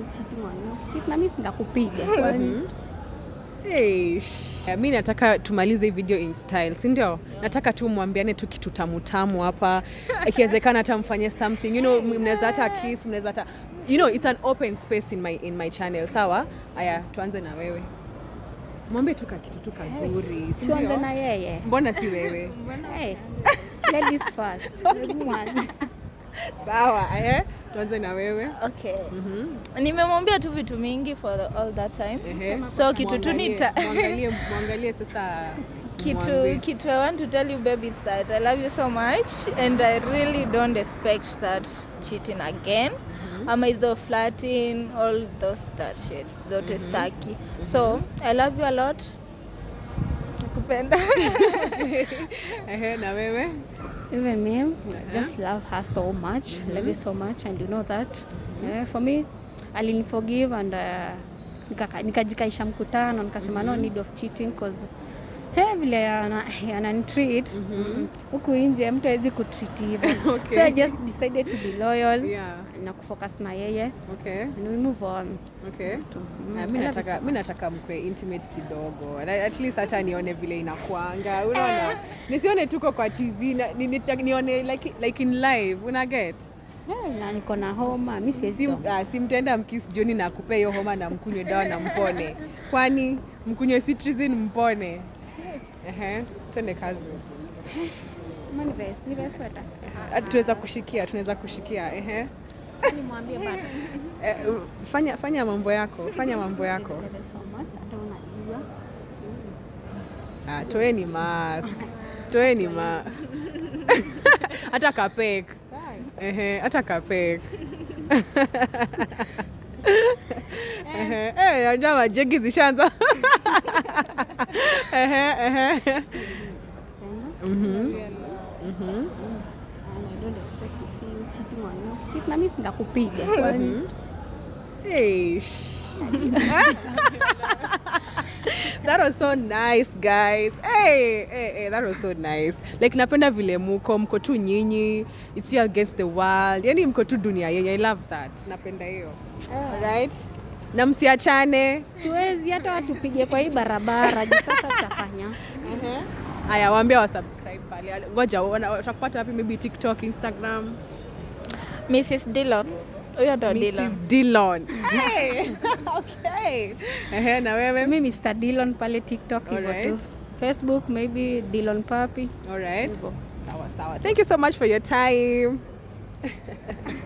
you cheating on you. Cheat na mimi nitakupiga. Kwani Eish. Mi nataka tumalize hii video in style, si ndio? Nataka tu mwambiane tu kitu tamu tamu hapa. Ikiwezekana hata mfanye something, mnaweza hata kiss, mnaweza hata it's an open space in my channel, sawa? Aya, tuanze na wewe. Mwambie tu kitu tu kazuri, si Tuanze ndio? Na yeye. Mbona si wewe? Hey, ladies first. Hebu mwanze. Sawa, eh? Tuanze na wewe. Okay. Nimemwambia tu vitu mingi for all that time. So kitu tu nita Mwangalie, mwangalie sasa. Kitu Mwambie. Kitu I want to tell you, baby, is that I love you so much and I really don't expect that cheating again. Ama hizo flirting, all those that shit. Zote staki. So I love you a lot. Nakupenda. Ehe, na wewe? Even me, I just love her so much. Love you so much, and you know that. Yeah, for me, alini forgive and nikajikaisha mkutano, nikasema no need of cheating, 'cause hey, vile ananitreat huku nje mtu hawezi kutreat hivyo. So I just decided to be loyal na kufocus na yeye and we move on. Tu. Ah, I mi love you nataka so mi nataka mkwe intimate kidogo. At least hata nione vile inakuanga, unaona, nisione tuko kwa TV na, nione like in live, una get? Eh, na niko na homa, mi siwezi Si, toka. si mtaenda mkiss jioni na kupea hiyo homa na mkunywe dawa na mpone? Kwani mkunywe cetirizine mpone? Ehe, twende kazi. Ama nivae sweta? Ah, tunaweza kushikia, ehe. Nimwambie bado. Eh, fanya mambo yako, fanya mambo yako. Love you so much, hata unajua. Ah, toeni mask, toeni ma hata kapeck. Ehe, hata kapeck. Ehe, eh, najua majegi zishaanza. Ehe. And I don't expect to see you cheating on you. Cheat na mimi nitakupiga. Kwani Eish. That was so nice, guys. Hey, hey, hey, that was so nice. Like, napenda vile mko tu nyinyi. It's you against the world. Yani mko tu dunia yenye. I love that. Napenda hiyo. Alright. Na msiachane. Tuwezi hata watupige kwa hii barabara. Juu sasa tutafanya. Aya, waambie wa subscribe pale. Ngoja, watakupata wapi? Maybe TikTok, Instagram? Mrs. Dillon. Huyo ndo Dillon. Mrs. Dillon. Hey. Okay. Ehe, na wewe? Mi Mr. Dillon pale TikTok, hivyo tu. Facebook maybe Dillon Papi. Alright. Hivyo. Sawa sawa. Thank you so much for your time.